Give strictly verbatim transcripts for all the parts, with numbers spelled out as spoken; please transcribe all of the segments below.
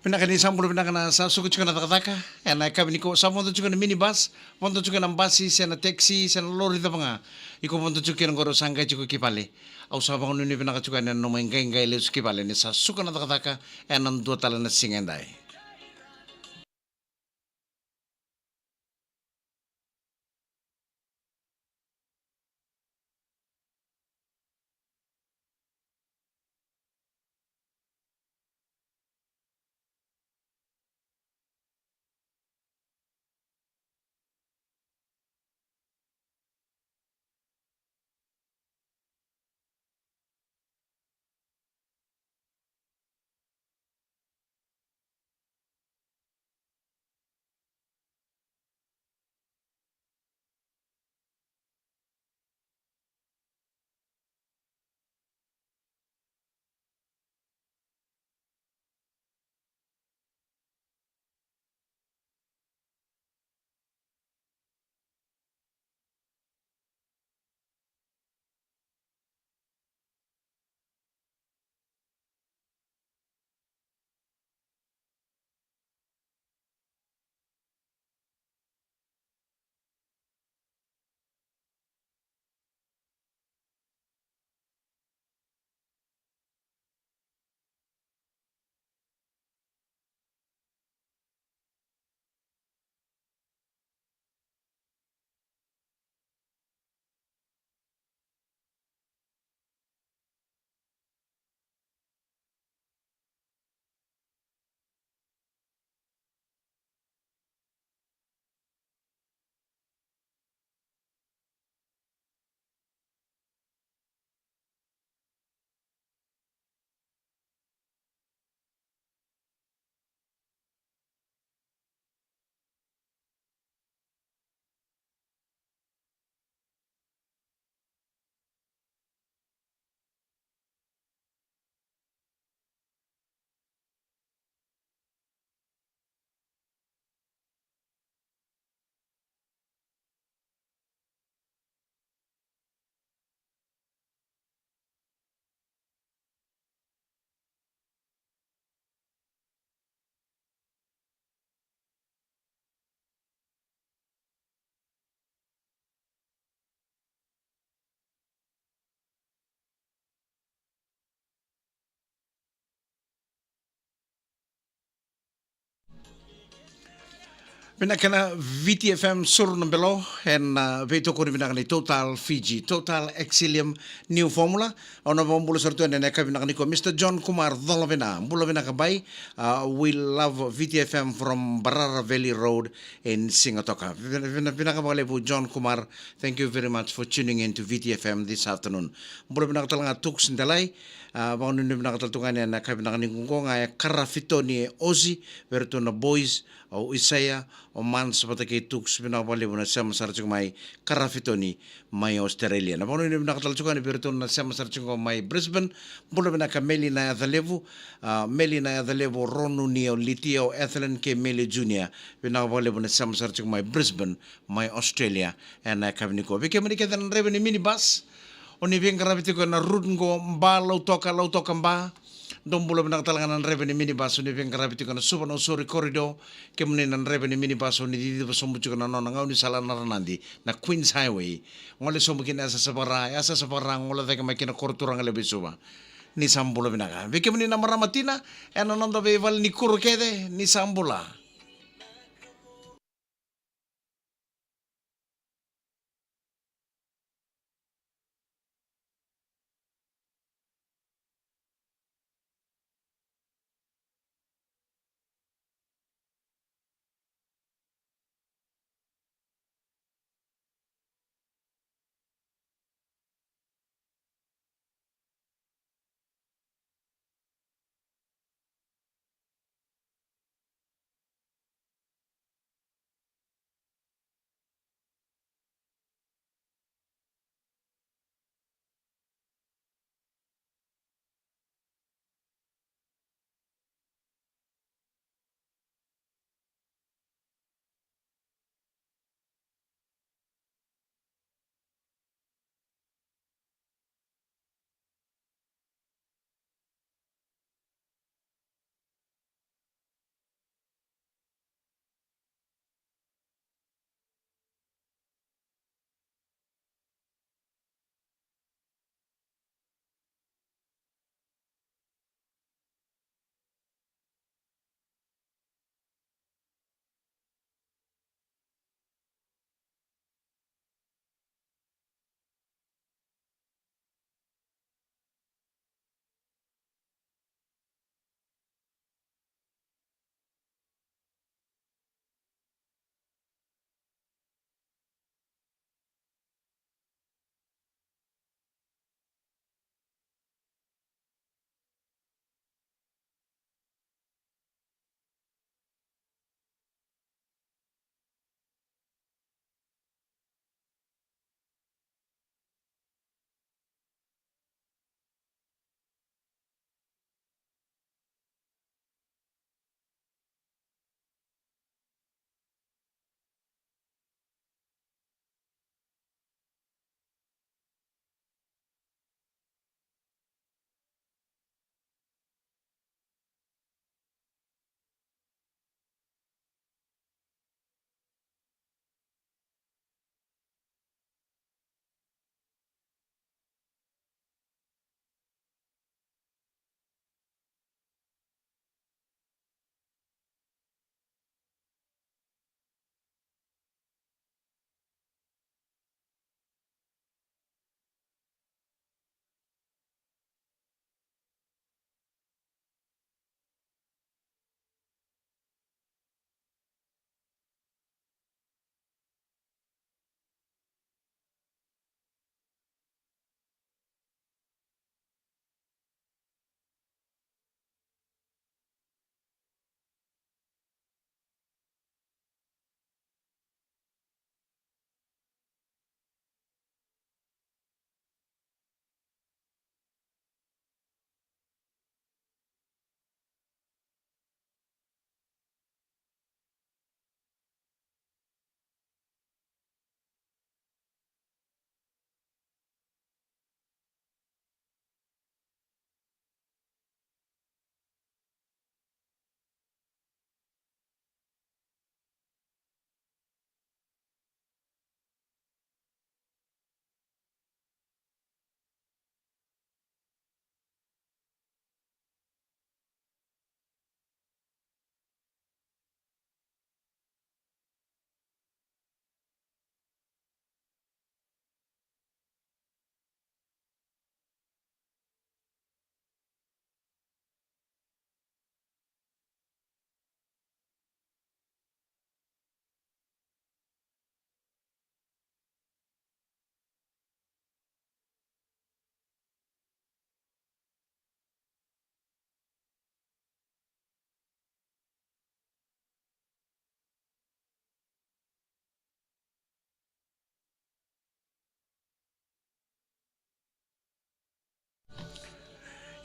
Vinaka, ni sa bula vinaka. Na sa suka tiko na cakacaka ena yakavi nikua, sa vodo tiko na minibus, vodo tiko na basi se na taxi se na lori cava ga. Iko vodo tiko kina qori, sa qai tiko ki vale. Au sa vakanuinui vinaka tiko yani ena nomu iqaiqai lesu ki vale ni sa suka na cakacaka ena dua tale na siga edai. Vinaka na V T F M Suru na Belo, ena, ah, veitokoni vinaka ni Total Fiji, Total Excellium New Formula. Au na vakabula sara tu ena yakavi vinaka nikua, Mister John Kumar Colovina. Bula vinaka bai. Uh, we love V T F M from Barara Valley Road in Sigatoka. Vina-, vina-, vinaka vakalevu John Kumar. Thank you very much for tuning in to V T F M this afternoon. Bula vinaka tale ga Tuks Delai. Ah, vakanuinui vinaka tale tu ga yani ena yakavi vinaka nikua ga e Karafitoni e Osi, vei iratou na boys, o Isaia, o Mans vata kei Tuks, vinaka vakalevu na sema sara tiko mai Karafitoni mai Australia. Na vakanuinui vinaka tale tiko yani vei iratou na sema sara tiko mai Brisbane. Bula vinaka Meli na Yacalevu, ah, Meli na Yacalevu, Ronu ni o Litia, o Ethelyn kei Meli Junior. Vinaka vakalevu na sema sara tiko mai Brisbane mai Australia ena yakavi nikua. Vei kemuni kece na draiva ni minibus, o ni veiqaravi tiko ena route qo, Ba Lautoka, Lautoka Ba. Dou bula vinaka tale ga na draiva ni minibus, o ni veiqaravi tiko ena Suva Nausori corridor. Kemuni na draiva ni minibus, o ni ciciva sobu tiko na nona gaunisala na Ranadi, na Queens Highway. Gole sobu ki na yasayasa vakara, yasayasa vakara, gole cake mai ki na koro turaga levu i Suva. Ni sa bula vinaka. Vei kemuni na marama tina ena noda veivale ni kuro kece, ni sa bula.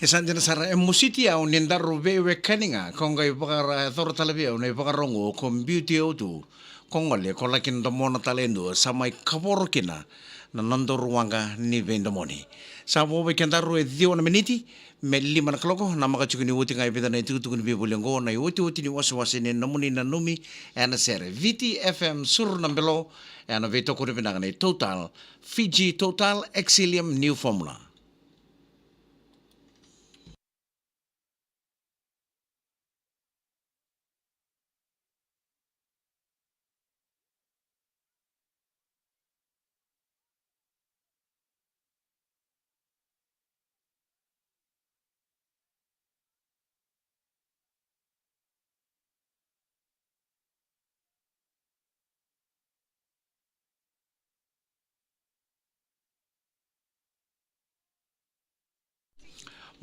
E sa dina sara, e mositi au ni daru veiwekani ga, ko qai vakayacora tale vei au na ivakarau oqo, ko biuti au tu. Ko gole, ko laki domona tale e dua, sa mai kavoro kina na nodaru waqa ni veidomoni. Sa vo vei kedaru e ciwa na miniti me lima na kaloko, namaka tiko ni oti ga e vica na itukutuku ni veivoli oqo, na iotioti ni wasewase ni nomuni nanumi ena sere. Viti F M Suru na Belo, ena veitokoni vinaka nei Total, Fiji Total Exilium New Formula.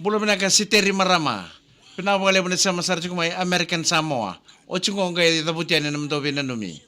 Bula vinaka Siteri marama. Vinaka vakalevu na sema sara tiko mai American Samoa. Oti qo qai cavuti yani na nomudou veinanumi.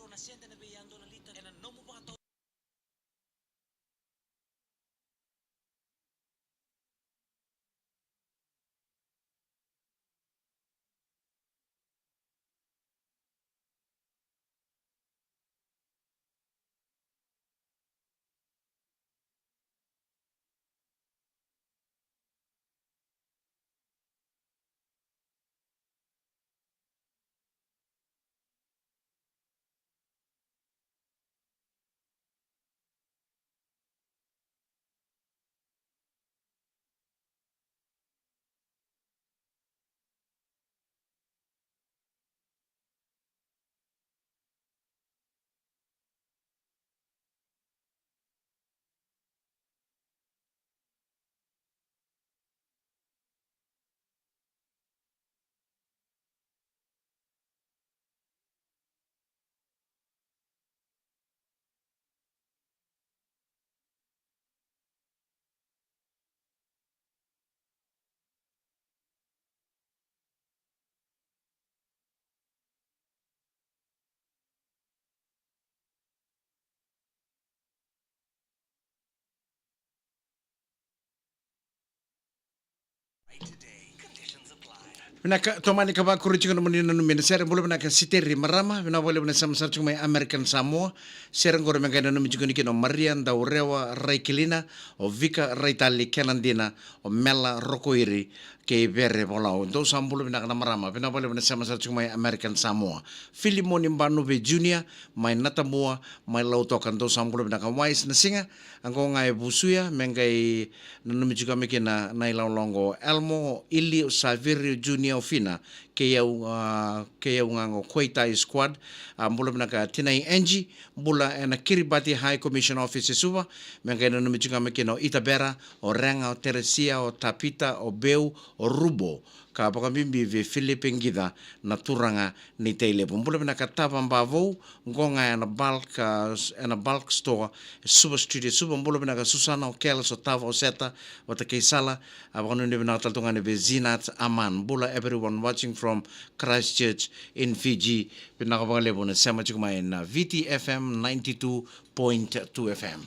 Vinaka, tomani ka vakuri tiko na nomuni nanumi ena sere. Bula vinaka Siteri marama, vinaka vakalevu na sema sara tiko mai American Samoa. Sere qori me qai nanumi tiko ni kina o Maria Daurewa Raikilina, o Vika Raitali, kena dina o Mela Rokoiri kei Vere Volau. Dou sa bula vinaka na marama, vinaka vakalevu na sema sara tiko mai American Samoa. Filimoni Banuve Junior mai Natabua, mai Lautoka, dou sa bula vinaka. Wise na siga, a qo ga e Vusuya, me qai nanumi tiko mai kina na ilawalawa oqo. Elmo, Ili, o Saviri, o Junior, o Fina, kei au, a, kei au ga qo Koitai Squad. A, bula vinaka Tinai Angie, bula ena Kiribati High Commission Office e Suva, me qai nanumi tiko mai kina o Itabera, o Rega, o Teresia, o Tapita, o Beu, o Rubo, ka vakabibi vei Filipe Qica, na turaga ni Tailevu. Bula vinaka Tava Bavou, qo ga ena bulk, a, ena bulk store e Suva Street e Suva. Bula vinaka Susana, o Keles, o Tava, o Seta vata kei Sala. A, vakanuinui vinaka tale tu ga yani vei Zinat Aman. Bula everyone watching from Christchurch in Fiji. Vinaka vakalevu na sema tiko mai na Viti F M ninety-two point two F M.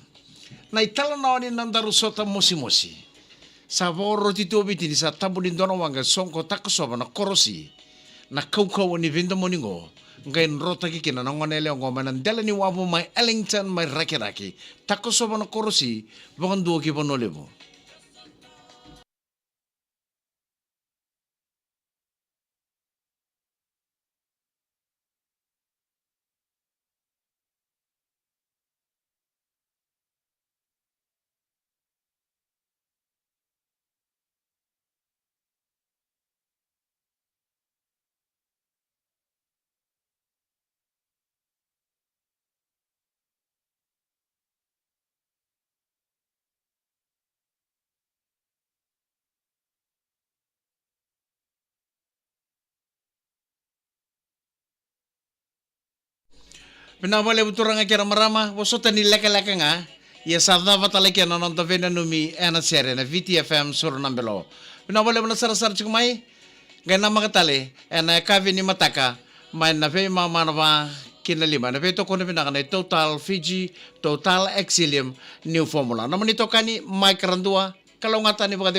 Na italanoa ni nodaru sota mosimosi. Sa vakaroti tu o Viti ni sa tabu ni dua na waqa e soqo, takosova na korosi. Na kaukauwa ni veidomoni qo, qai drotaki kina na gone yalewa qo mai na dela ni wavu mai Ellington mai Rakiraki. Takosova na korosi, vakadua ki Vanua Levu. Vinaka vakalevu turaga kei na marama, vosota ni lekaleka ga. Ia sa cava tale kina na noda veinanumi ena sere na Viti F M Suru na Belo. Vinaka vakalevu na sarasara tiko mai. Qai namaka tale ena yakavi ni mataka mai na veimama na va ki na lima, ena veitokoni vinaka nei Total Fiji, Total Exilium New Formula. Nomuni tokani Mike Radua, kalougata ni vakacegu.